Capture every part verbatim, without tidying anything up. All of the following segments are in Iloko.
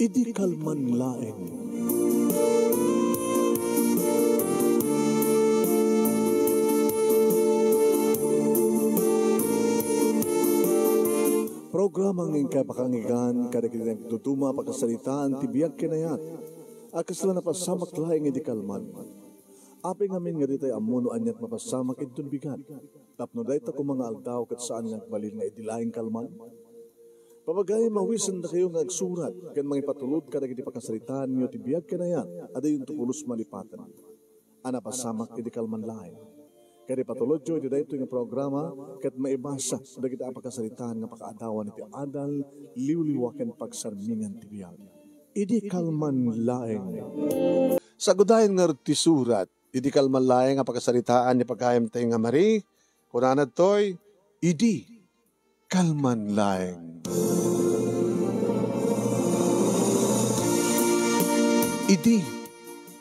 Idi kalman laeng. Programa nga inkay pakanggan kadagiti nagtutuma a pakasaritaan ti biag ken ayat a kasla napasamak laeng idi kalman. Apay ngamin nga ditay ammo no aniat mapasamak inton bigat, tapno dayta koma nga aldaw ket saan nga agbalin nga idi laeng kalman? Papagayam, mawisendakayo nga agsurat ken mangipatulod kadagiti pakasaritaanyo ti biag ken ayat a diyonto pulos malipaten a napasamak idi kalman laeng. Ket ipatulodyo iti daytoy nga programa ket maibasa dagiti a pakasaritaan nga pakaadawan iti adal, liwliwa ken pagsarmingan ti biag. Idi kalman laeng. Sagudayen ngarud ti surat, idi kalman laeng a pakasaritaan ni pagayamtayo nga Marie, kunana ditoy, idi kalman laeng. Idi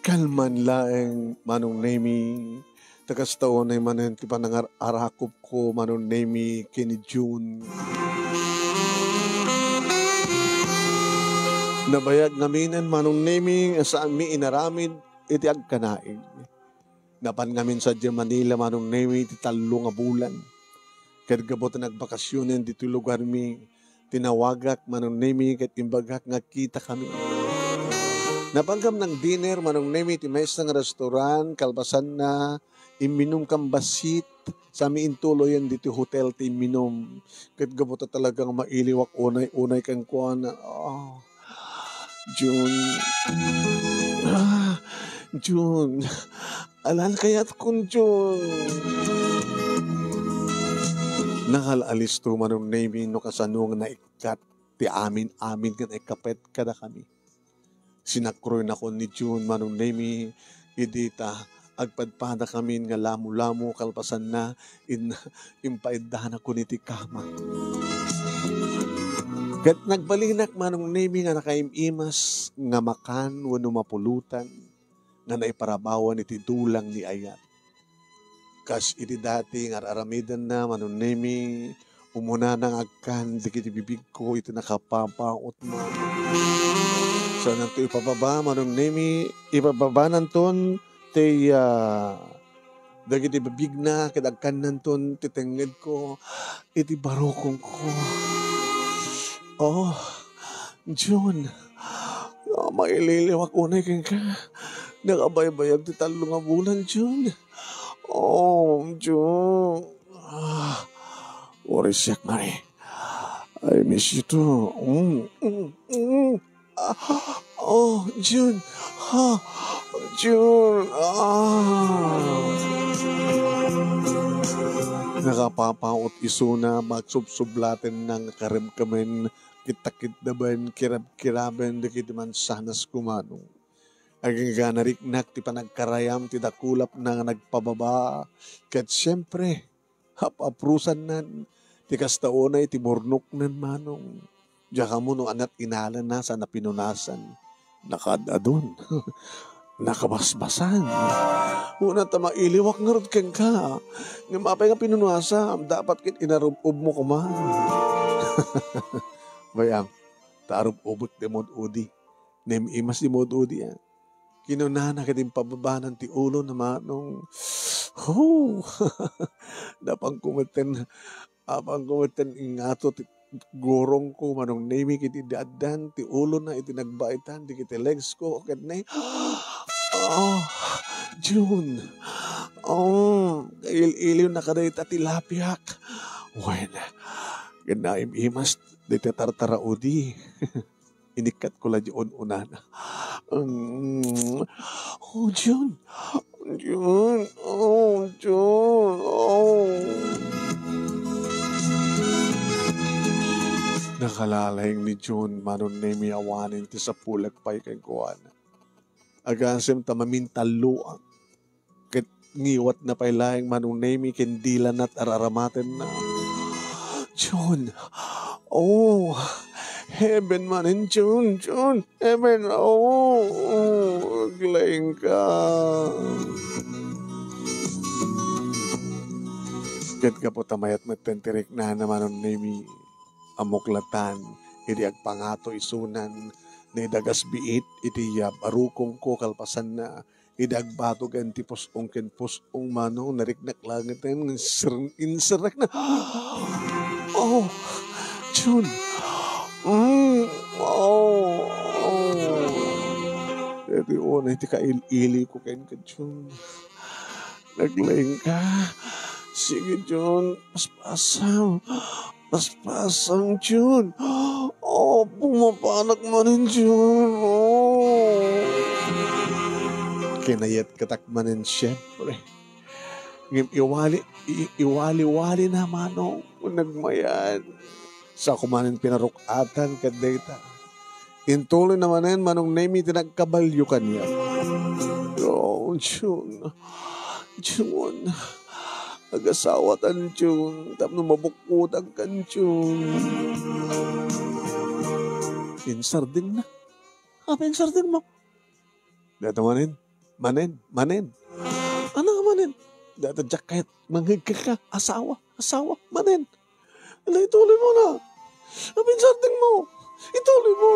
kalman laeng, Manong Nemi, ta kasta unay manen ti panangar-arakupko, Manong Nemi, ken ni June. Nabayag ngaminen, Manong Nemi, nga saanmi inaramid iti agkanaig. Napan ngamin sadiay Manila, Manong Nemi, ti tallo nga bulan. Ket gapu ta nagbakasionen ditoy lugarmi, tinawagak, Manong Nemi, ket imbagak nga agkitakami. Napankam nagdinner, Manong Nemi, ti maysa nga restaurant, kalpasanna, imminumkam bassit, saanmi intuloyen ditoy hotel ti imminum. Ket gapu ta talagang mailiwak unay-unay kenkuana. Ah. June. Ah, June. Alan kayatkon, June. Nakal-alisto, Manong Nemi, no kasano nga naikkat ti amin-amin nga naikapet kadakami. Sinakroynakon ni June, Manong Nemi, idi ta agpadpadakamin nga lamo-lamo, kalpasanna, in-, impaiddanakon iti kama. Ket nagbalinak, Manong Nemi, nga nakaim-imas nga makan wenno mapulotan nga naiparabawan iti dulang ni ayat. Kas iti dati nga ar-aramidenna, Manong Nemi, umunana nga agkan dagiti bibigko iti nakapapautna. Saananto ipababa, Manong Nemi, ipababananton ti, ah, dagiti bibigna ket agkannanton ti tengngedko iti barukongko. Oh, June, ah, maililiwak unay kenka. Nakabaybayag ti tallo nga bulan, June. Oh, June. Ah, uray siak, Mare. I miss you too. Mm, mm, mm. Ah, oh, June. Ha, June. Ah. Nakapapaut isuna, magsubsublatenna nga karemkemen, kitakiddaben, kirabkiraben dagiti mansanas kumano. Agingga nariknak ti panagkarayam ti dakulapna nga nagpababa, ket siempre, ap-aprusannan ti kasta unay ti burnoknan, Manong. Diak ammo no aniat inalana sana pinunasan. Nakaad-adun. Nakabasbasan. Una ta mailiwak ngarud kenka. Ngem apay nga pinunasam, dapat ket inarub-obmo koma. Bay-am, ta arub-obek ti mod-udi. Naim-imas ti mod-udi, ah. Kinunana ket impababanan ti ulona, Manong. Ho! Napanko metten, napanko metten ingato ti gurongko, Manong Nemi, ket idi addan ti ulona iti nagbaetan dagiti legs ko, ket ne, ah, June. Oh, il-iliw na kadayta ti lapiak. Wen, ket naim-imas dayta tartaraudi. Inikkatko la di un-unana. Mm. Oh, June. June. Oh, June. Oh. Nakalalayng ni June, Manong Nemi, awanen ti sapulek pay kenkuana. Agasem ta mamintalloak. Ket ngiwatna pay laeng, Manong Nemi, ken dila nat ar-aramatenna. June. Oh, heaven manen, June, June. Heaven, oh, oh, aglaingka. Ket gapu ta mayat metten ti riknana, Manong Nemi, ammok latan idi agpangato isunan Dayta kas biit iti barukongko kalpasanna, idi agbatog ti pus-ong ken pus-ong, Manong, nariknak langiten, insir-, insirrekna. Oh, Jun. Mm, oh, oh. Daytoy unay ti kail-iliko kenka, Jun. Naglaingka. Sige, Jun. Paspasam. Paspasam, Jun. Oh, pumapanak manen, Jun. Oh. Kinayatkatak manen, siyempre. Ngem iwali, i-, iwali-wali na, Manong, nagmayat. Sako manen pinaruk-atan ket dayta. Intuloy na manen, Manong Nemi, ti nagkabalio kaniak. Oh, Jun. Jun. Agasawatan, Jun. Tapno mabukkodankan, Jun. Insardeng na. Apay insardeng mo? Dayta manen, manen, manen. Ano nga manen? Dayta diak kayat mangngegka, asawa, asawa, manen. Ala, ituloy mo na. Apay insardeng mo? Ituloy mo.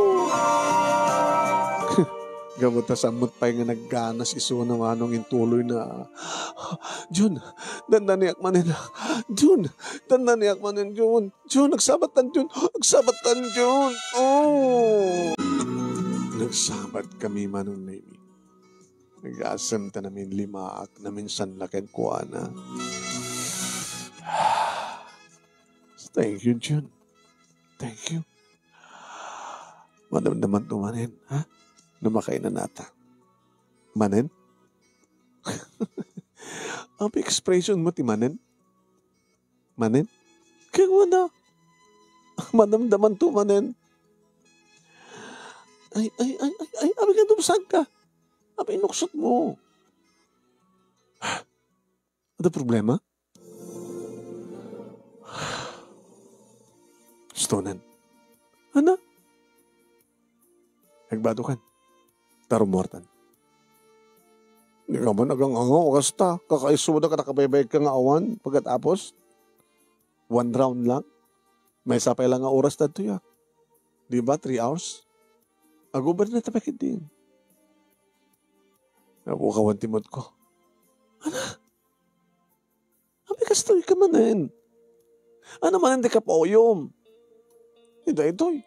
Gapu ta samot pay nga nagganas isuna, Manong, intuloy na. Jun, dandaniak manen. Jun, dandaniak manen, Jun. Jun, agsabattan, Jun. Agsabattan, Jun. Oh. Nagsabatkami, Manong Nemi. Nagasemta namin limaak, naminsan la kenkuana. Thank you, Jun. Thank you. Madamdaman to manen, ha? No makainanata. Manen? Apay expression mo ti manen? Manen? Kaya wala. Madamdaman to manen. Ay, ay, ay, ay, ay, apay nga dumsag ka? Apay inuksot mo? Ada problema? Stonen. Ana? Nagbadokan. Tarumortan. Di ka ba nagangangaw kasta? Kakaisuda ka nakabaybayag ka nga awan pagkatapos? One round lang? Maysa pay lang nga oras daytoy, ah. Di ba? Three hours? Ag-overnight ta pay ketdi. Napukawan ti mood ko. Ana? Apay kastoy ka manen? Ano manen ti kapuoyom? Daytoy.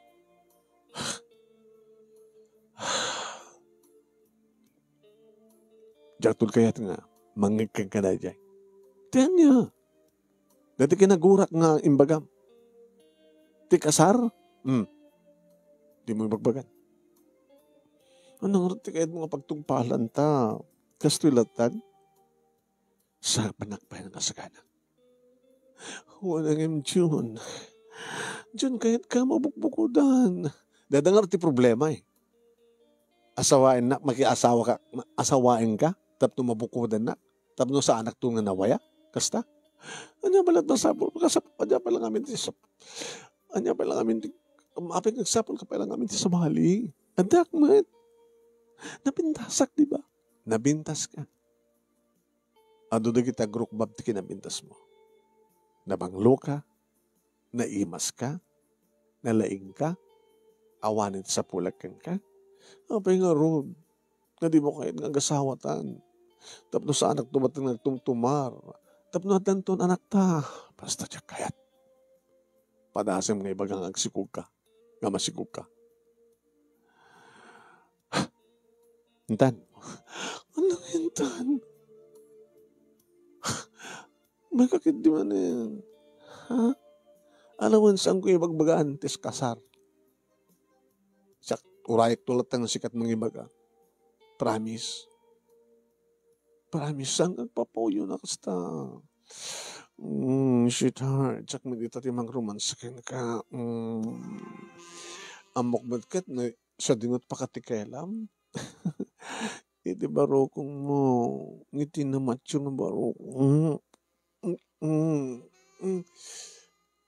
Diak to kayat nga mangngeg kenka daydiay. Ti ania? Dayta kinagurak nga imbagam. Ti kasar? Hmm. Dimo ibagbagan. Ano nga ti kayat mo nga pagtungpalan ta? Kastoy lattan? Sapanak pay nga sagana. Wen ngem, Jun. Jun, kayat ka mabukbukodan. Dayta nga ti problema, eh. Asawaennak, makiasawa ka, ma-, asawaenka, tapno mabukkodannak, tapno saanak to nga nawaya, kasta? Ania pay la ti masapul, kasap-, ania pay la ngamin ti sap-, ania pay la ngamin ti, apay nga agsapulka pay la ngamin ti sabali? Addak met. Napintasak, di ba? Napintaska. Adu dagiti agrukbab ti kinapintasmo. Nabangloka, naimaska, nalaingka, awanen ti sapulak kenka. Apay ngarud nga dimo kayat nga agasawatan? Tapno saanak to met nga agtumtumar. Tapno addanton anakta. Basta diak kayat. Padasem nga ibaga nga agsikogka, nga masikogka. Intan. Ano, Intan? Mayka ketdi manen. Ha? Alawen, saanko ibagbagaan ti kasar. Siak, urayek to latta nga sikat mangibaga. Promise. Promise, saan nga agpapuoyona kasta? Mm, sweetheart, siak met ita ti mangromance kenka. Mm. Ammok met ket no siak dimo ti pakatikelam. Iti barukongmo, iti namatio nga barukong. Mm, mm, mm.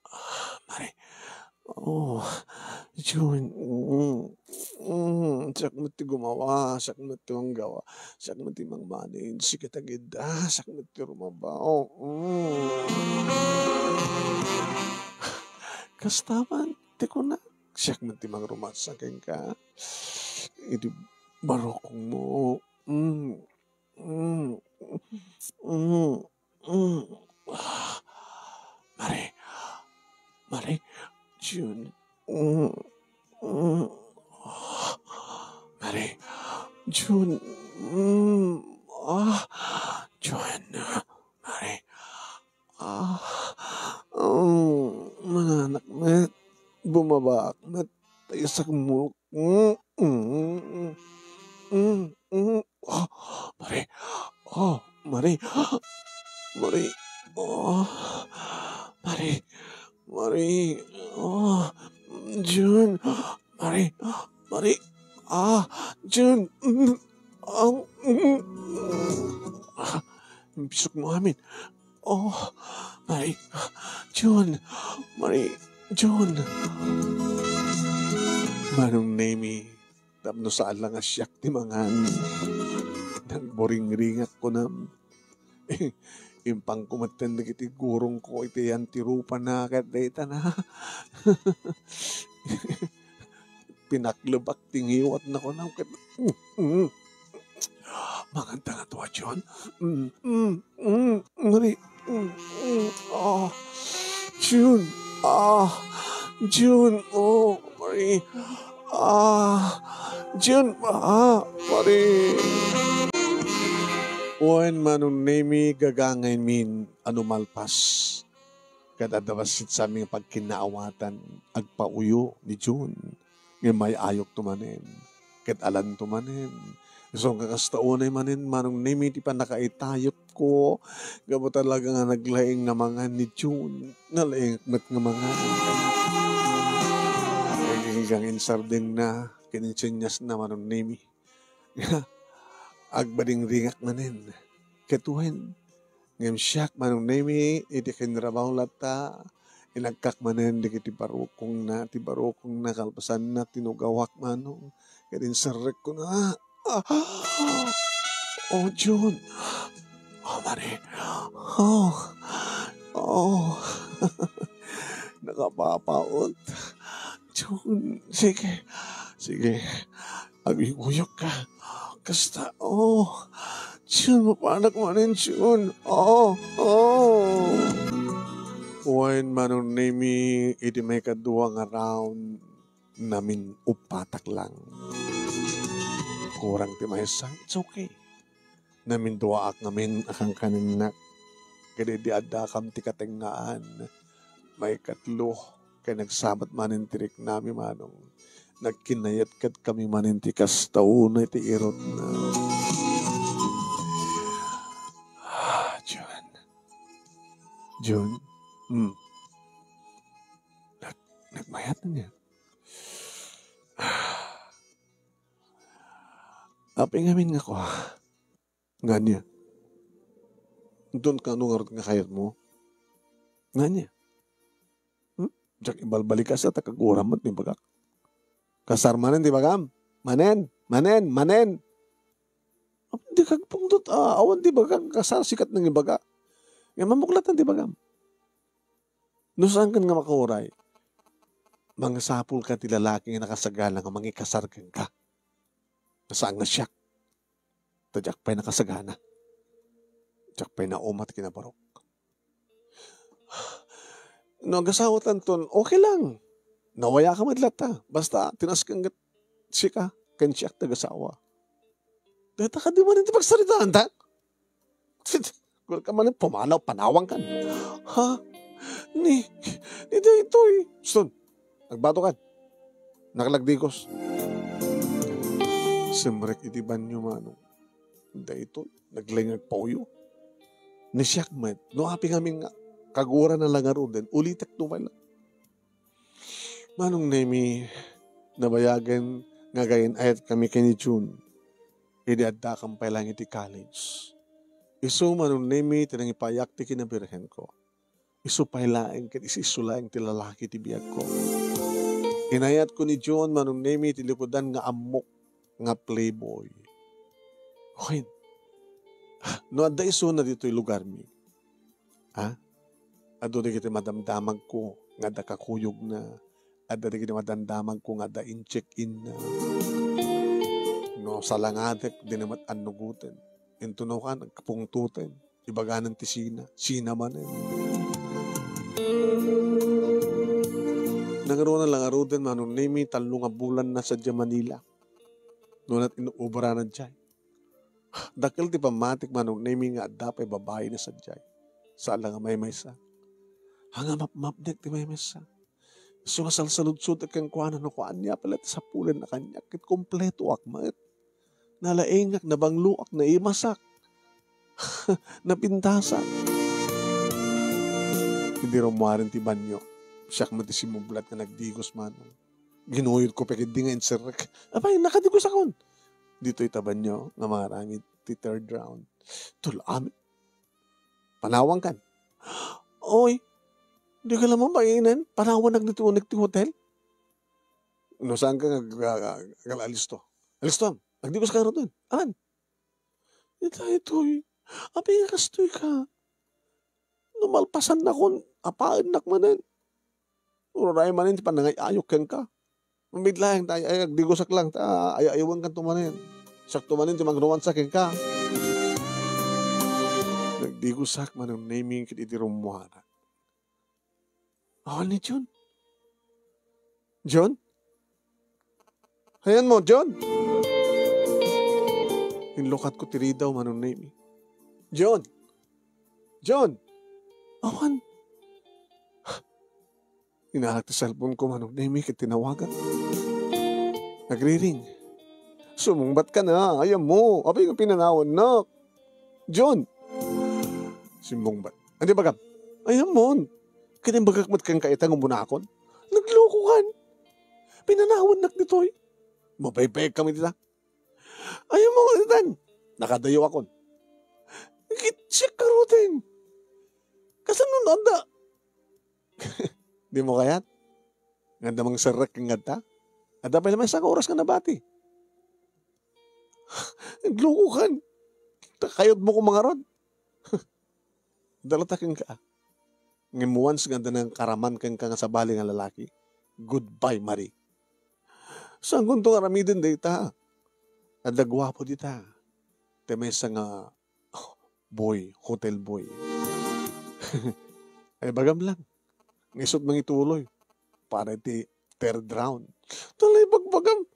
Ah, mare. Oh, Jun, mm, mm, siak met ti gumawa, siak met ti manggawa, siak met ti mangmanage, siak ti agidda, siak met ti rumabaw. Mm. Kasta man ti kunak. Siak met ti mangromansa kenka. Iti barukongmo. Mm. Mm. Mm. Mm. Mari. Mari. Jun. Mm. Mm. Mari. Jun. Mm. Ah. Jun. Mari. Ah. Mm. Manganak met. Bumabaak met. Tayo sa kumulok. Mm, mm, mm, mm. Ah, Mari. Ah, Mari. Mari. Ah, Mari. Mari. Ah, Jun. Mari. Mari. Ah, Jun. Mm. Ah, mm. Ah, impisok mo amin. Oh, Mari, Jun, Mari, Jun. Manong Nemi, tapno saan la nga siak ti mangan. Nagburingringak kunam. Impangko metten dagiti gurongko iti yan ti rupana ket dayta na. Pinaklebak ti ngiwatna kunam ket, mm, mm. Manganta nga tua, Jun. Mm, mm, mm, Mari. Mm, mm, ah. Jun. Ah. Jun. Oh, Mari. Ah. Jun. Ah, Mari. Wen, Manong Nemi, gagangaymin a no malpas. Ket adda bassit sa amin nga pagkinnaawatan, agpauyo ni Jun. Ngem ay-ayokto manen, ket alanto manen. Isu nga kasta unay manen, Manong Nemi, ti pannakaitayokko, gapu talaga nga naglaing nga mangan ni Jun. Nalaing met nga mangan. Aginggang insardengna, ken insenyasna, Manong Nemi. Agbadingdingak manen. Ket wen, ngem siak, Manong Nemi, iti kinrabaw latta, inagkak manen dagiti barukongna, ti barukongna, kalpasanna, tinugawak, Manong, ket inserrekko na. Ah! Oh, Jun. Oh, Mari. Oh. Oh. Nakapapaut. Jun, sige. Sige. Aguygoyokka. Kasta, oh. Jun, mapanak manen, Jun. Oh, oh. Wen, Manong Nemi, iti maikadua nga round, namin-uppatak lang. Kurang ti maysa, it's okay. Naminduaak ngamin a kankanennak. Ket idi addakam ti katengngaan, maikatlo, ket nagsabat manen ti riknami, Manong. Nagkinnayatkami manen ti kasta unay ti irutna. Ah, Jun. Jun? Hmm. Nag-, nagmayat na niya. Apay ngamin nga kua? Nga ania? Inton kano ngarud nga kayatmo? Nga ania? Hmm? Diak ibalbalikas a ta kaguram met ti bagak. Kasar manen ti bagam. Manen, manen, manen. Di kagpungtot, ah, awan ti bagak kasar, sikat nang ibaga. Nga mamuklatan ti bagam. No saan kan nga makauray, mangasapulka ti lalaki nga nakasagana nga mangikasar kenka. Saan nga siak? Ta diak pay nakasagana. Diak pay nauma ti kinabarok. No agasawatanton, okay lang. Nawayaka met latta. Basta, tinasken ket sika, ken siak ti agasawa. Dayta kadi manen ti pagsaritaanta? Kunak manen pumanaw, panawangkan. Ha? Ni, ni daytoy. Ston, agbatokan. Nakalagdigos. Simrek iti banyo, Manong. Daytoy, naglaing agpauyo. Ni siak met, no apay ngamin nga, kaguran na lang ngaruden, ulitek no may lang. Manong Nemi, nabayagen nga agin-ayatkami ken ni Jun. Idi addakam pay laeng iti college. Isu, Manong Nemi, ti nangipayak ti kinabirhenko. Isu pay laeng ket isu, isu laeng ti lalaki ti biagko. Inayatko ni Jun, Manong Nemi, ti likudan nga ammok nga playboy. Wen, no adda isuna ditoy lugarmi, ha? Adu dagiti madamdamagko nga adda kakuyogna, Adda dagiti madamdamagko nga adda in-check-inna. No salangadek, dina met annugoten. Intunokan, agpungtoten. Ibaganan ti sina. Sina manen. Nangruna la ngaruden, Manong Nemi, tallo nga bulanna sadiay Manila. Nunat inobrana diay. Dakkel ti pammatik, Manong Nemi, nga adda pay babaina sadiay. Saan la nga maymaysa. Haan nga mapmapnek ti maymaysa. Isu nga salsaludsodek kenkuana no kua, ania pay la ti sapulenna kaniak ket kompletoak met. Nalaingak, nabangloak, naimasak, napintasak. Idi rummuaren ti banio, siak met ti simmublat nga nagdigos, Manong. Ginuyodko pay ketdi nga inserrek. Apay, nakadigosakon. Ditoy ta banio nga mangarangid ti third round. Tul-, amin. Panawankan. Oy, dika la mabainen. Panawannak ditoy unek ti hotel. No saanka nga ag-, ag-, ag-, alisto. Alistom. Agdigos ka ngaruden. Awan. Daytoy. Apay nga kastoy ka. No malpasannakon, apaennak manen. Uray manen ti panangay-ayok kenka. Mamidlaeng ta ay, ay, agdigosak lang ta ay-ayawenkanto manen. Siakto manen ti mangromansa kenka. Nagdigosak, Manong Nemi, ket idi rummuarak. Awan ni John. John? Ayanmo, John? Inlukatko ti ridaw, Manong Nemi. John! John! Awan. Inalak ti cellphone ko, Manong Nemi, ket tinawagak. Nagriring. Sumungbatka na, ayanmo. Apay nga pinanawannak? John! Simmungbat. Ania ibagam? Ayanmon. Ket imbagak met kenka ita nga umunakon. Naglokokan. Pinanawannak ditoy. Mabaybayekkami dita. Ayanmo nga ditan. Nakadayawakon. Ket siak ngaruden. Kasano no adda? Dimo kayat? Nga adda mangserrek ken nga adda? Adda pay la maysa nga oras nga nabati. Naglokokan. Ta kayatmo koma ngarud. Adda latta kenka. Ngem once nga adda nangkaraman kenka nga sabali nga lalaki, goodbye, Marie. Saankonto nga aramiden dayta? Adda guapo dita. Ti maysa nga boy, hotel boy. Ay, ibagam lang. Nga isut' mangituloy. Para iti third round. Talay bagbagam.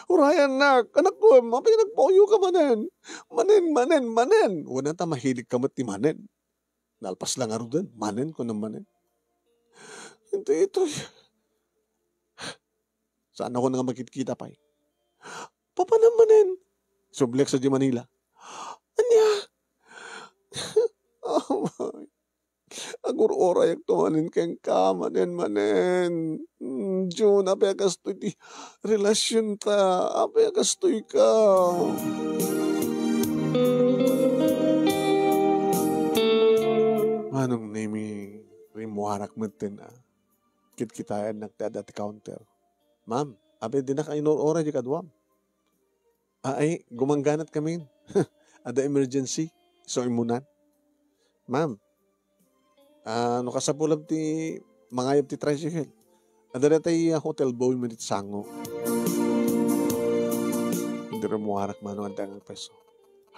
Urayannak, anakko, apay nagpauyoka manen. Manen, manen, manen. Wen ta mahiligka met ti manen. Nalpas la ngaruden. Manen, kunam manen. Iti itoy. Saanakon nga makitkita pay. Papanam manen. Subliak sadiay Manila. Ania? Amay. Agur-urayakto manen kenka, manen, manen. Mm, Jun, apay a kastoy ti relasionta? Apay a kastoy ka? Manong Nemi, rimmuarak metten a. Kitkitaennak ti adda ti counter. Ma'am, apay dinak inur-uray di kaduam? Ay, gumangganat kamin. Adda emergency. So, immunan. Ma'am, ah, no kasapulam ti mangayab ti tricycle. Adda daytay a hotel boy met iti sango. Idi rummuarak, Manong, adda nga peso.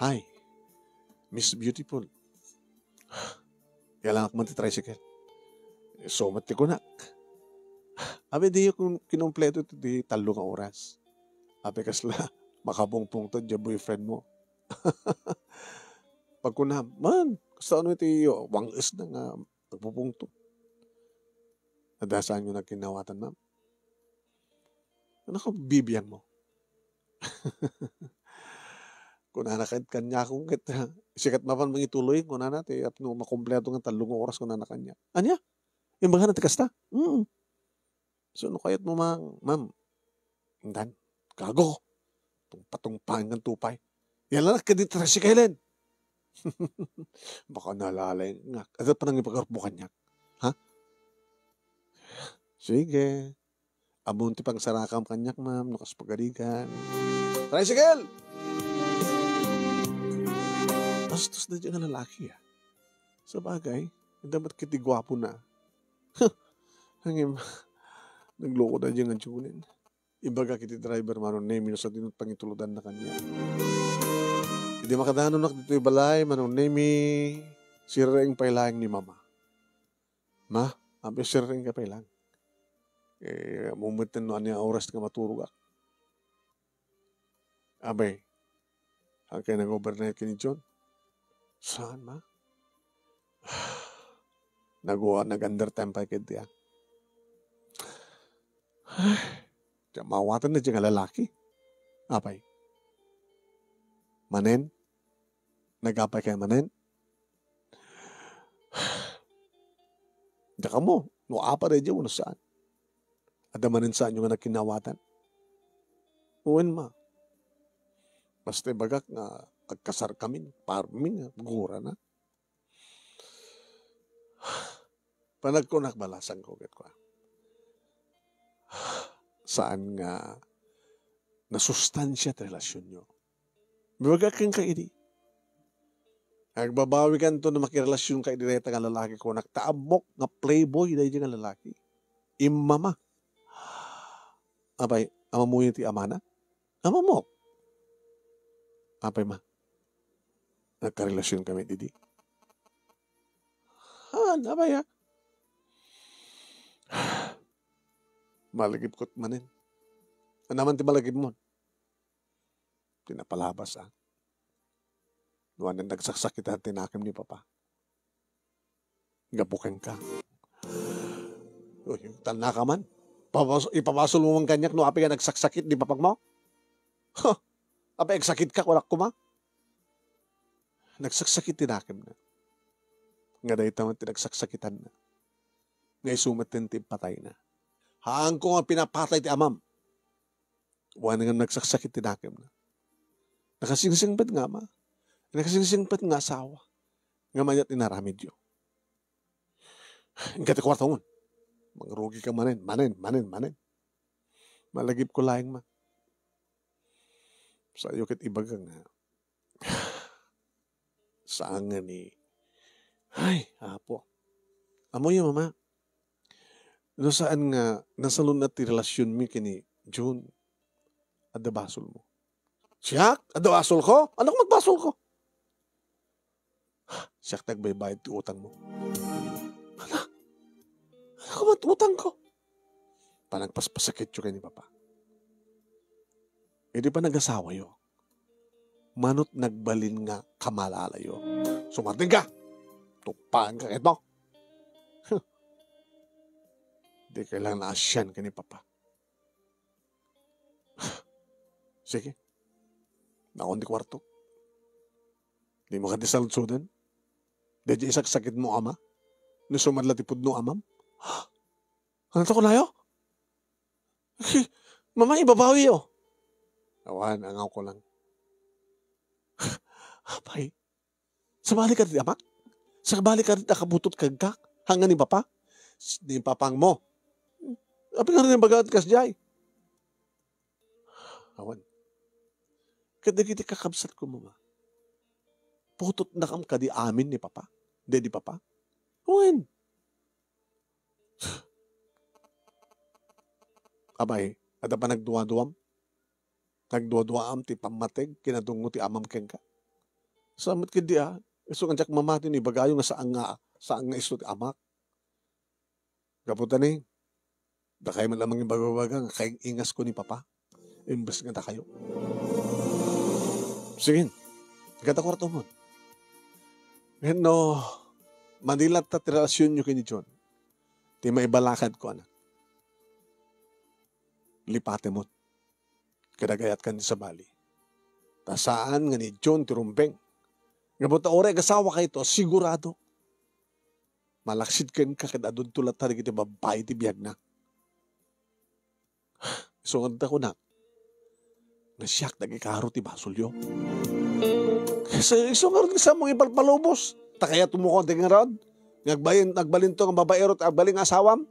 Hi, Miss Beautiful. Yalangak man ti tricycle. Isu met ti kunak. Apay diyo kin-, kinumpleto ti, ti tallo nga oras. Apay kasla makapungpungto diay boyfriend mo. Pagkunam, man, kasta no iti wang-esna nga agpupungto. Adda saanyo nagkinnawatan, ma'am? Ano ka bibiyan mo? Kunana ket kaniak ket, "Sika mapan mangituloy," kunana, ti tapno makumpleto nga tallo nga oras, kunana kaniak. Ania? Imbagana ti kasta? Mm. So, no kayatmo, ma'am, ma'am, intan, gago. Tungpatungpaenkanto pay. Yalanak ketdi tricyclen. Baka nalaingngak. Adda panangipagarup mo kaniak. Ha? Sige. Ammom ti pangsarakam kaniak, ma'am, no kas pagarigan. Tricycle! Bastos daydiay nga lalaki, ah. Sabagay, adda met ketdi guapona. Ngem, Nagloko daydiay nga Junin. Ibagak iti driver, Manong Nemi, no sadino pangituludanna kaniak. Idi makadanonak ditoy balay, Manong Nemi, sirreng pay laeng ni Mama. Ma, apay sirreng ka pay laeng. Eh, ammom metten no ania oras nga maturogak. Apay, saan kayo nag-overnight ken ni John? Saan, Ma? Nag-, nag-undertime pay ketdi, ah. Diak maawaten daydiay nga lalaki. Apay? Manen? Nagapay kayo manen? Diak ammo no apay daydiay wenno saan. Adda manen saanyo nga nagkinnaawatan? Wen, Ma. Basta ibagak nga agkasarkamin, parmi nga gurana. Panagkunak, balasangko ket kua, saan nga nasustansia ti relasionyo. Ibagak kenka idi, agbabawikanto no makirelasionka idi dayta nga lalaki, kunak, ta ammok nga playboy daydiay nga lalaki. Immama. Apay, ammoyo ti amana? Ammok. Apay, Ma? Nagkarelasionkami idi? Haan, apay, ah? Malagipko manen. Ania man ti malagipmo? Ti napalabas, ah. No ania nagsaksakitan ti nakem ni Papa. Gapu kenka. Uy, tannaka man. Pabas-, ipabasolmo man kaniak no apay nga nagsaksakit ni Papangmo? Huh! Apay, agsakitka, kunak koma? Nagsaksakit ti nakemna. Nga dayta met ti nagsaksakitanna. Nga isu metten ti impatayna. Haanko nga pinapatay ti amam. Wen, ngem nagsaksakit ti nakemna. Nakasingsingpet nga ama. Nakasingsingpet nga asawa. Ngem ania ti inaramidyo? Inka ti kuartom. Mangrugika manen, manen, manen, manen. Malagipko laeng, Ma. Saanyo ket ibaga nga saan nga ni, ay, Apo. Ammoyo, Mama, no saan nga nasalun-at ti relasionmi ken ni Jun, adda basolmo. Siak? Adda basolko? Ania koma ti basolko? Siak ti agbaybayad ti utangmo. Ania? Ania koma ti utangko? Panagpaspasakityo ken ni Papa. Idi panagasawayo, manut nagbalin nga kamalalayo. Sumardengka! Tuppanka ketdi. Huh. Di kailangan naasian ken ni Papa. Sige. Naon ti kuarto. Dimo kadi saludsoden? Daydiay isaksakitmo, Ama? No isu met la ti pudno, Amam? Ania ti kunayo? Mama, ibabawiyo. Awan, angawko lang. Apay, sabali kadi ti amak? Sabali kadi ti nakabutot kenka? Haan nga ni Papa? Ni Papangmo. Apay nga naimbagayo ti kasdiay? Awan. Kadagiti kakabsatko, Mama, putotnakam kadi amin ni Papa? Daydi Papa? Wen. Apay, adda panagduaduam? Nagduaduaam ti pammateg, kinadungngo ti amam kenka? Saan met ketdi, a? Isu nga diak mamati no ibagayo nga saan nga, saan nga isu ti amak. Gapu ta ni, dakayo met la mangibabaga nga kaing-ingasko ni Papa. Imbes nga dakayo. Sige, inka ta kuartom. Wen no, madilatta ti relasionyo ken ni John, ti maibalakadko, anak, lipatem met. Kadagayatkan ti sabali. Ta saan nga ni John ti rumbeng. Gapu ta uray agasawakayto, sigurado, malaksid kenka ket adunto latta dagiti babbai ti biagna. Isu ngarud ta kunak nga siak ti agikaro ti basolyo. Isu, isu ngarud nga saanmo nga ipalpalubos. Ta kayatmo kadi ngarud nga agbalin, agbalinto nga babaero ti agbalin nga asawam?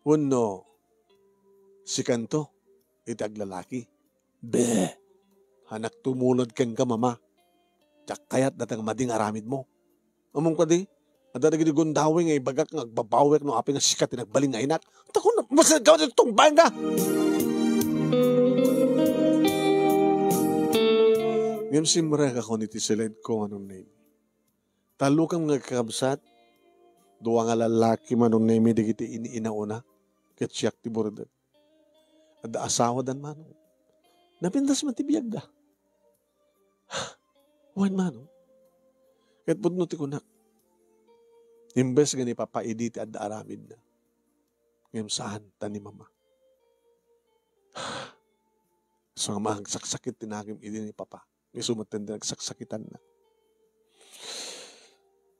Wenno, sikanto iti aglalaki? Be! Haanak tumulod kenka, Mama. Diak kayat dayta nga madi nga aramidmo. Ammom kadi, Adda dagiti gundaway nga ibagak nga agbabawek no apay nga sika ti nagbalin nga inak. Ta kunam, basta ikaw ti tungbaenka. Ngem simrek a kun iti siledko, Manong Nemi. Tallo kam nga kakabsat, dua nga lallaki, Manong Nemi, dagiti in-inaona, ket siak ti burdek. Adda asawadan, Manong. Napintas man ti biagda. Wen, Manong. Ket pudno ti kunak. Imbes nga ni Papa idi ti adda aramidna. Ngem saan, ta ni Mama. So nga mangsaksakit ti nagim idi ni Papa. Isu met ti nagsaksakitanna.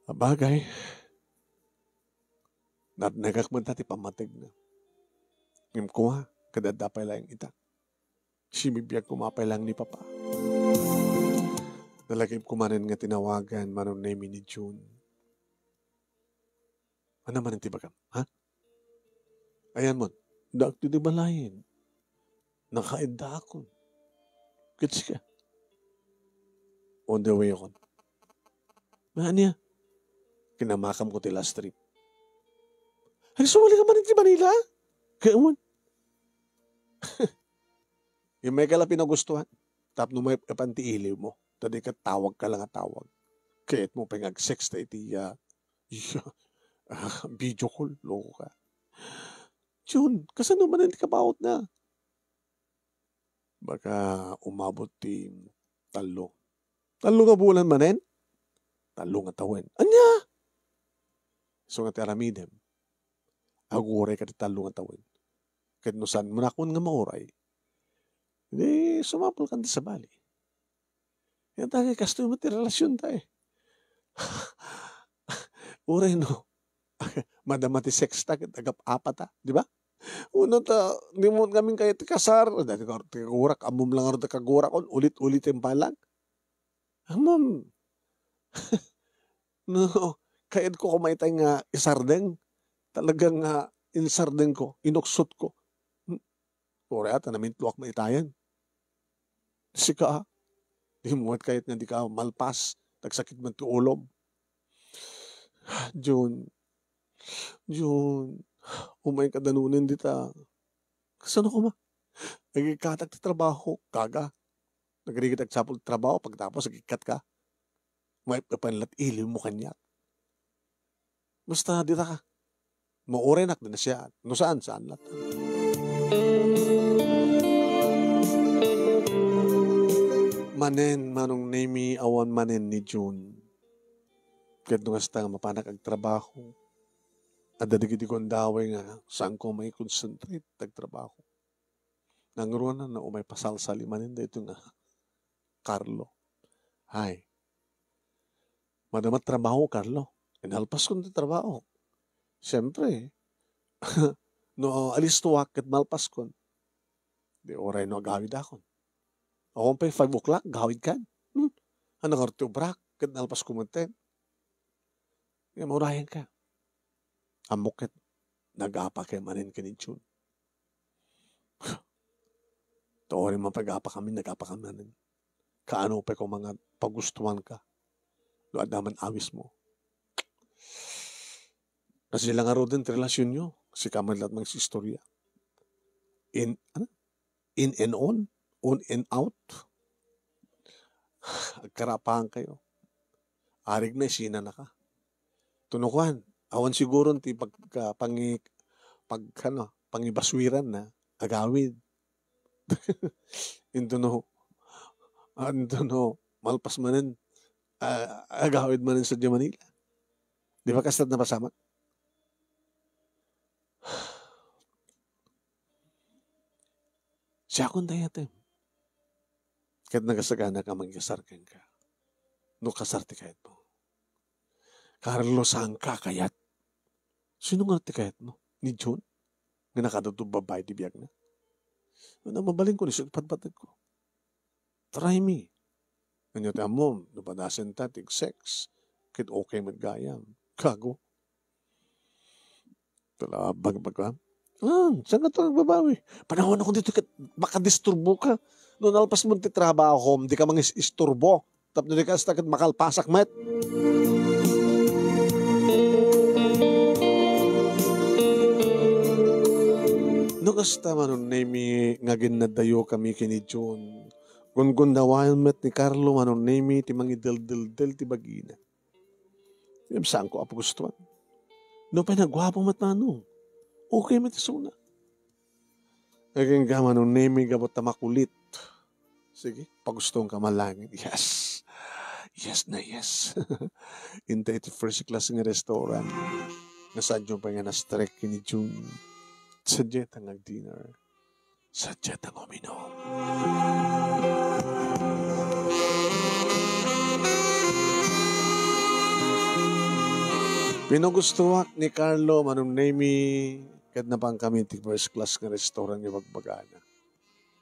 Abagay, natnegak met ti pammategna. Ngem kua, ket adda pay laeng ita. Simibiag koma pay laeng ni Papa. Nalagipko manen nga tinawagan, Manong Nemi, ni June. Ania manen ti ibagam, ha? Ayanmon, addaak ditoy balay. Nakaiddaakon. Ket sika? On the way akon. Nga ania? Kinamakamko ti last trip. Ay, sumali ka manen ti Manila? Kaya man. Yung may kala pinagustuhan. Tapno may ipan ti iliwmo. Ta dika tawagka lang a tawag. Kayatmo pay nga ag-sex ta iti, ah, ah, video call. Loko ka. June, kasano manen ti kabautna? Baka umabot ti tallo. Tallo nga bulan manen? Tallo nga tawen. Ania? Isu nga ti aramidem, aguray ka ti tallo nga tawen. Ket no saanmo nakon nga mauray, di sumapul ka ti sabali. Ket dagiti kastoy met ti relasionta, eh. Uray no madama ti sexta ket agap-apata, di ba? Uno ta, dimo ngamin kayat ti kasar. Dati ka, ti kagurak, ammom lang ngarud ti kagurakon, ulit-ulit ti impalag. Ammom. No, kayatko koma itay nga isardeng. Talaga nga insardengko, inuksotko. Hmm. Uray ta namintluak maitayen. Sika, ah. Dimo met kayat nga dika malpas, ta agsakit met ti ulom. June, June, umayka danunen dita. Kasano koma? Agikkatak ti trabaho, kaga. Nagrigit agsapul ti trabaho, pagtapos agikkatka. May ipan lat iliwmo kaniak. Basta dita ka. Mauraynak, di na siya. No saan, saan lat. Manen, Manong Nemi, awan manen ni June. Ket no kasta nga mapanak agtrabaho, adda dagiti gundaway nga saanko mai-concentrate agtrabaho. Nangruna no umay pasalsali manen daytoy nga Carlo. Ay, madama trabaho, Carlo. Inalpaskon ti trabaho. Siyempre, no alistoak ket malpaskon, di uray no agawidakon. Awan pay five o'clock, gawidkan. Hmm. Ano nga ti obrak? Ket nalpasko met ten. Nga maurayan ka. Ammok ket nagapa kay manen ken ni June. Tuoren man pagapa kami, nagapa kami manen. Kaano pay koma nga pagustuhan ka? No adda man awismo. Kasi lang ngaruden ti relasyonyo. Sika man la't mangis-istorya. In, ano? In and on? On and out? Agkarapahan kayo. Arig na isinanaka. Tunukuan, awan siguro ti pagka-, pangi-, pag-, ano, pangibaswiran na, agawid. Into no, ah, into no, malpas manen, ah, agawid manen sa Manila. Di ba kasta napasamak? Siakon tayatem. Ket nagasagana ka mangikasar kenka. No kasar ti kayatmo. Carlo, saan ka kayat? Sino nga ti kayatmo? Ni June? Nga nakadudto babae ti biagna? Ano, mabalin ko ni sa ipatpatag ko. Try me. Anya ti ammom, no padasen ta, tig sex. Ket okay met gayam. Gago. Talabag baga. Ah, saan ka to nagbabawi? Panahon ako dito ket makadisturbo ka. No nalpas mo ti trabaho, di ka mangis-isturbo. Tapno di ka asta ket makalpasak met. Basta, Manong Nemi, nga aginnadayokami ken ni Jun. Gungunnawaen met ni Carlo, Manong Nemi, ti mangideldeldel ti bagina. Ngem saanko a pagustuan. Nupay naguapo met, Manong, okay met isuna. Agingga, Manong Nemi, gapu ta makulit. Sige, pagustuenka man laeng. Yes. Yes na yes. Intay ti first class nga restaurant. Nga saanyo pay nga na-strike ken ni Jun. Sadiayta nga agdinner. Sadiayta nga uminom. Pinagustuak ni Carlo, Manong Nemi, ket napangkami ti first class nga restaurant nga ibagbagana.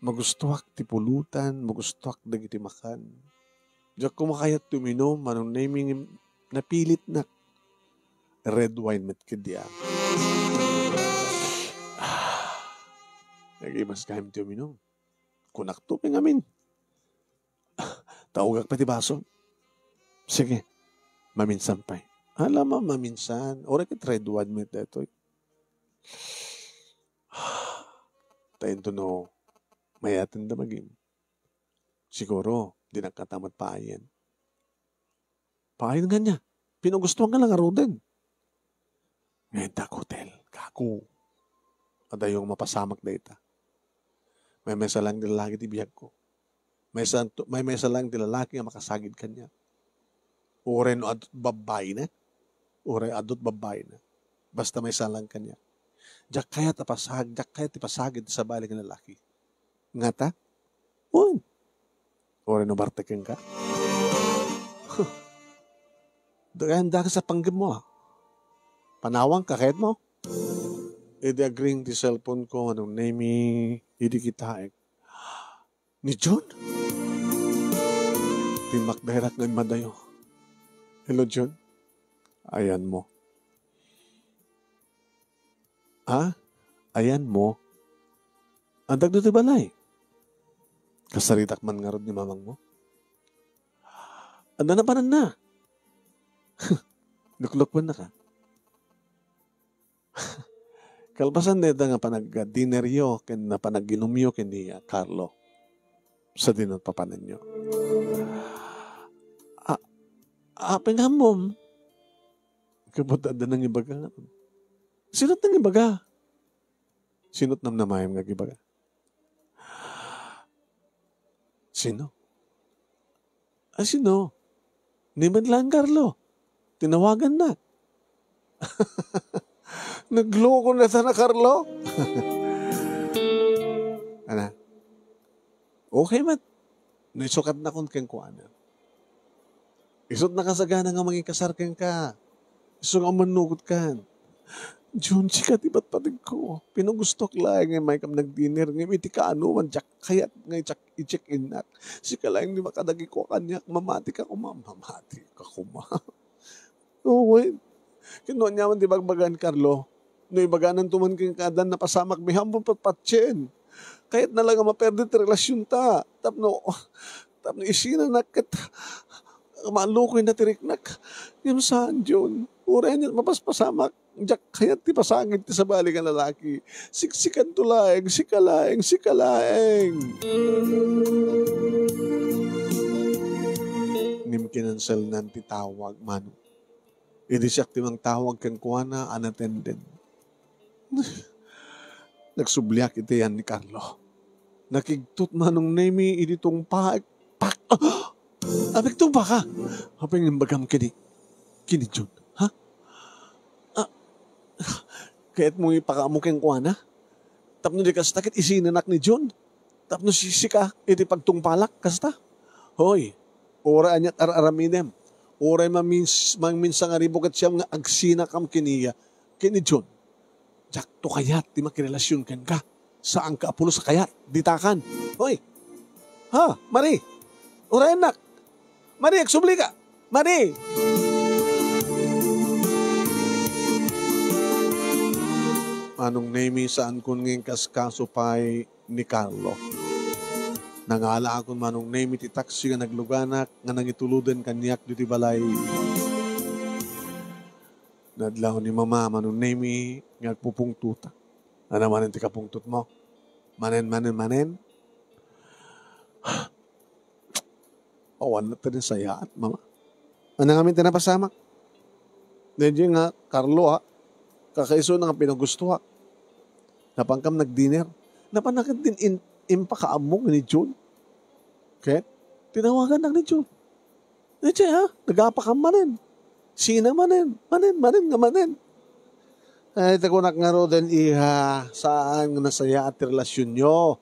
Magustuak ti pulutan, magustuak dagiti makan. Diak koma kayat ti uminom, Manong Nemi, ngem napilitnak. Red wine met ketdi a. Ah, nagibas gayam ti uminom. Kunakto pay ngamin. Taugak pay ti baso. Sige, maminsan pay. Ala, ma-, maminsan. Uray ket red wine met daytoy. Ta intono, mayatenda bagim. Siguro, dinak katamet paayen. Paayen nga ania? Pinagustuanka la ngaruden. Ngayon ta hotel, gago. Adayo nga mapasamak dayta. Maymaysa laeng ti lalaki ti biagko. Maysa, maymaysa laeng ti lalaki nga makasagid kaniak. Uray no adut babbaina. Uray adut babbaina. Basta maysa laeng kaniak. Diak kayat a pasag-, diak kayat ti pasagid ti sabali nga lalaki. Ngata? Wen. Uray no bartek kenka? Huh. Dagayam dakes a panggepmo, a. Panawanka, kayatmo? Idi agring ti cellphone-ko, Manong Nemi, idi kitaek. Ni Jun? Timmakderak nga immadayo. Hello, Jun. Ayanmo. Ha? Ayanmo? Adda ditoy balay? Kasaritak man ngarud ni mamangmo? Adda napananna. Luklukwennak, a. Kalpasan dayta nga panagdineryo ken panag-inumyo ken ni, a, Carlo, sadino papanenyo? A, apay nga ammom? Gapu ta adda nangibaga nga. Sino't nangibaga? Sino't namnamaem nga agibaga? Sino? A, sino? Ni met laeng Carlo. Tinawagannak. Nagloko na sana, Carlo. Ana? Okay met. No isukatnakon kenkuana. Isu't nakasagana nga mangikasar kenka. Isu nga mannugotkan. Jun, sika ti patpategko. Pinagustoak laeng nga maykam nagdinner, ngem iti kaanoman, diak kayat nga i-check, i-check-innak. Sika laeng ti makadagikua kaniak, mamatika koma, mamatika koma. Oo, wen. Ket no aniaman ti bagbagaan, Carlo, no ibagananto man kenka, addan napasamak, bihampon patpatien. Kayatna la nga maperde ti relasionta. Tapno, tapno isinanak ket malukoyna ti riknak. Ngem saan, Jun. Uray ania't mapaspasamak, diak kayat ti pasagid ti sabali nga lalaki. Siksikanto laeng, sika laeng, sika laeng. Ngem kinanselnan ti tawag, Manong. Idi siak ti mangtawag kenkuana, unattended. Nagsubliak iti ayan ni Carlo. Nakigtot, Manong Nemi, idi tungpaek. Pak! Ah! Apay nga tungpaka? Apay nga imbagam keni, keni Jun? Ha? Ah, kayatmo nga ipakaammo kenkuana? Tapno di kasta, ket isinanak ni Jun. Tapno sisika iti pagtungpalak, kasta? Hoy, uray ania't ar-aramidem, uray mamins-, mangminsan nga ribu ket siam nga agsinakam keniya, ken ni Jun. Diakto kayat ti makirelasion kenka. Saanka a pulos a kayat. Ditakan. Hoy! Ha? Mari! Uray, annak! Mari, agsublika! Mari! Manong Nemi, saankon nga inkaskaso pay ni Carlo. Nangalaakon, Manong Nemi, ti taksi nga nagluganak nga nangituluden kaniak ditoy balay. Nadlaw ni Mama, Manong Nemi, nga agpupungtota. Ania manen ti kapungtotmo? Manen, manen, manen? Awan na ti nasayaat, mama. Ania ngamin ti napasamak? Daydiay nga, Carlo, ha? Kakaisuna nga pinagustoak. Napankam nagdinner. Napanak din in, impakaammo ni June. Okay? Tinawagannak ni June. Daydiay, ha? Nagapakam manen. Sina manen. Manen, manen nga manen. Ay, ta kunak ngaruden, iha, saan nga nasayaat ti relasionyo?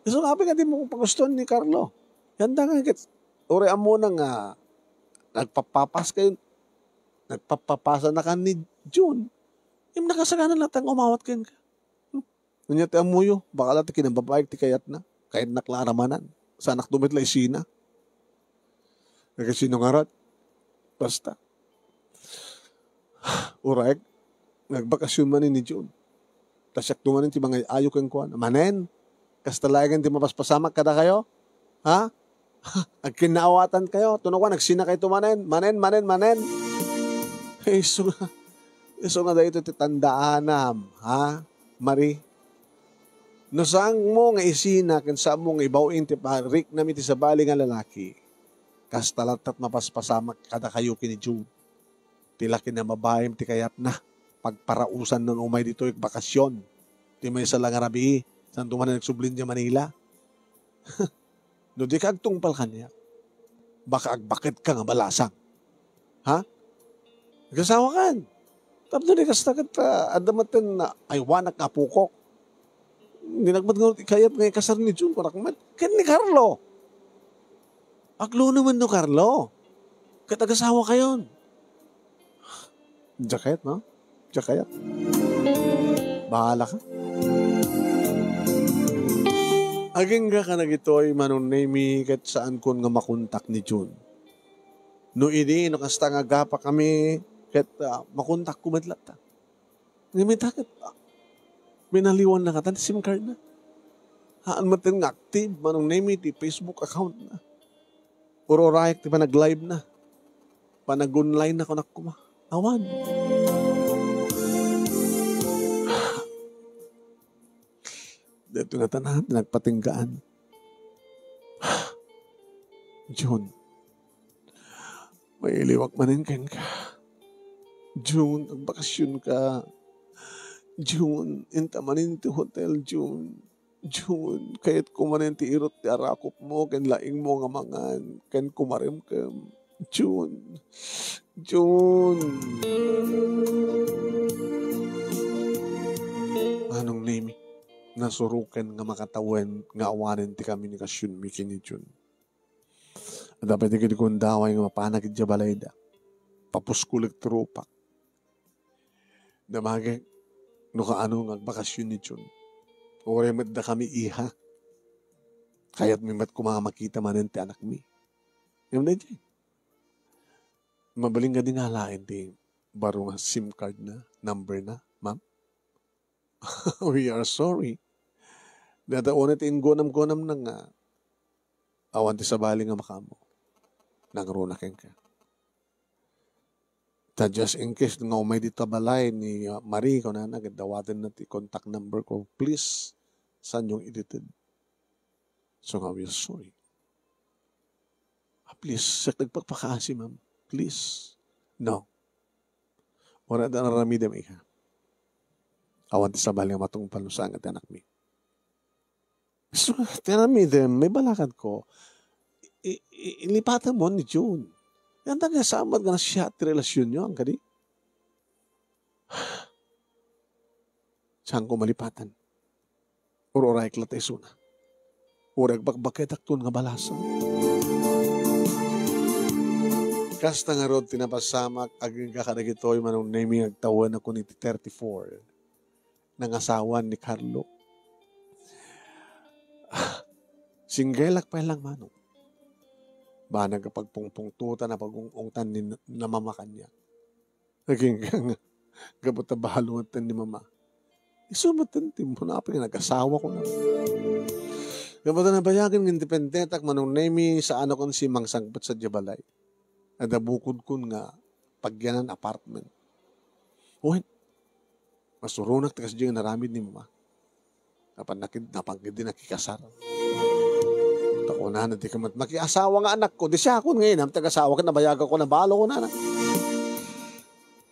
Isu nga apay nga di mo pagustuan ni Carlo. Yanda nga ket, uray ammona nga nagpapapas kayo, nagpapapasanakan ni June. Im, nakasagana latta nga umawat kenka. Hmm. Ania ti ammoyo, baka la ti kinababaek ti kayatna. Kayatnak la a ramanan. Saanak met la isina. Kasino ngarud? Basta. Uray, nagbakasyon manen ni June. Ta siakto manen ti mangay-ayo kenkuana. Manen, kasta laengen ti mapaspasamak kadakayo? Ha? Agkinnaawatan kayo. Tunukan, agsina kayo manen. Manen, manen, manen. Isu nga, isu nga daytoy ti tandaanam, ha? Mari, no saanmo nga isina ken saanmo nga ibaw-in ti pariknam iti sabali nga lalaki, kasta lattat mapaspasamak kadakayo ken ni June. Ti laki na babaem ti kayatna, pagparausan no umay ditoy bakasyon. Ti maysa la nga rabii, saanto manen agsubli idiay Manila. No dika agtungpal kaniak, baka agbaket ka nga balasang. Ha? Agasawakan. Tapno di kasta ket, ah, adda met ti aywanak nga apokok. Dinak met ngarud ikayat nga ikasar ni June, kunak met. Ken ni Carlo. Agluno man no Carlo. Ket agasawakayon. Diak kayat, no? Diak kayat. Bahala ka. Agingga kadagitoy, Manong Nemy, ket saankon nga makontak ni June. No idi, no kasta nga agapa kami, ket, ah, makontakko met latta. Ngem ita ket, ah, pinaliwanna katan ti SIM card na. Haan met nga active, Manong Nemy, ti Facebook account na. Ur-urayak ti panag-live na. Panag-online na kunak koma. Awan. Daytoy nga tanan ti nagpatinggaan. June, mailiwak manen kenka. June, agbakasyon ka. June, inta manen ti hotel, June. June, kayatko manen ti irut ti arakupmo ken laingmo nga mangan ken kumaremkem. June. June. Manong Nemy, nasuroken nga makatawen nga awanen ti komunikasionmi ken ni June. Adda pay ti gundaway nga mapanak idiay balayda. Papuskolek ti rupak. Damagek no kaano nga agbakasyon ni June. Uray met dakami, iha. Kayatmi met koma nga makita manen ti anakmi. Ngem daydiay. Mabalin kadi nga alaen ti baro nga SIM card na, number na, ma'am? We are sorry. Data una ti inggunam-gunam na nga awan ti sabali nga makaammo. Nangruna kenka. Ta just in case nga umay dita balay ni, uh, Marie, kunana, ket dawatenna ti contact number ko, please, saan yung edited? So nga, we are sorry. Ah, please, sak nagpakpakaasi, ma'am. Please. No. Wala da naramidem, iha. Awan ti sabali nga matungpal no saan nga ti anakmi. So, ti aramidem, may balakad ko. I, i, ilipatam mo ni June. Yan talaga samat nga nasya ti relasyon nyo, ang kadi. Saan ko malipatan? Ur-urayek latta isuna. Uray agbakbaketakton nga balasang. Kasta ngarud ti napasamak, agingga kadagitoy, Manong Nemy, agtawen ako ni ti thirty-four. Nangasawan ni Carlo. Singgelak pay lang, Manong. Banag a pagpungpungtotan a pag-ung-ungtan ni, ni mama kaniak. Naging nga, gapu ta balo met ni mama. Isu met ti immunapi nga nagasawa ko na. Gapu ta nabayagen nga independenteak, Manong Nemy, saanakon simangsangpet sadiay balay. Adda bukodkon nga pagyanan apartment. Wen, masuronak ti kasdiay nga inaramid ni mama. Napan nakid-, napan ketdi nakikasar. Ta kunana, "Dika met makiasawa nga anakko. Di siakon nga inam, ti agasawak, nabayagakon a balo," kunana.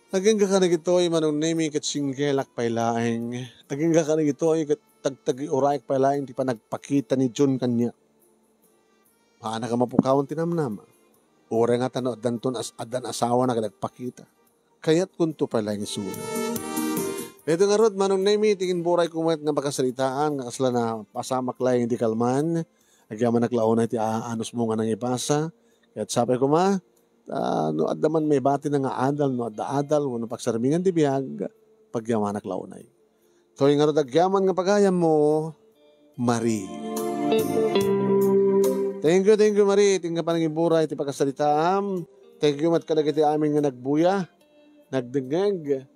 Agingga kadagitoy, Manong Nemi, ket singgelak pay laeng. Agingga kadagitoy, ket tagtagiuraek pay laeng ti panagpakita ni Jun kaniak. Maanak a mapukawan ti namnama. Uray ngata no addanton as-, addan asawana ket agpakita. Kayatkonto pay laeng isuna. Daytoy ngarud, Manong Nemi, ti kinburayko met nga pakasaritaan nga kasla napasamak laeng idi kalman. Agyamanak la unay ti aanusmo nga nangibasa. Ket sapay koma, ta no adda man maibatina nga adal, no adda adal, wenno pagsarmingan ti biag, pagyamanak la unay. Toy ngarud agyaman nga pagayammo, Marie. Thank you, thank you, Marie. Ti nga panangiburay ti pakasaritaam. Thank you met kadagiti amin nga nagbuya, nagdengngeg.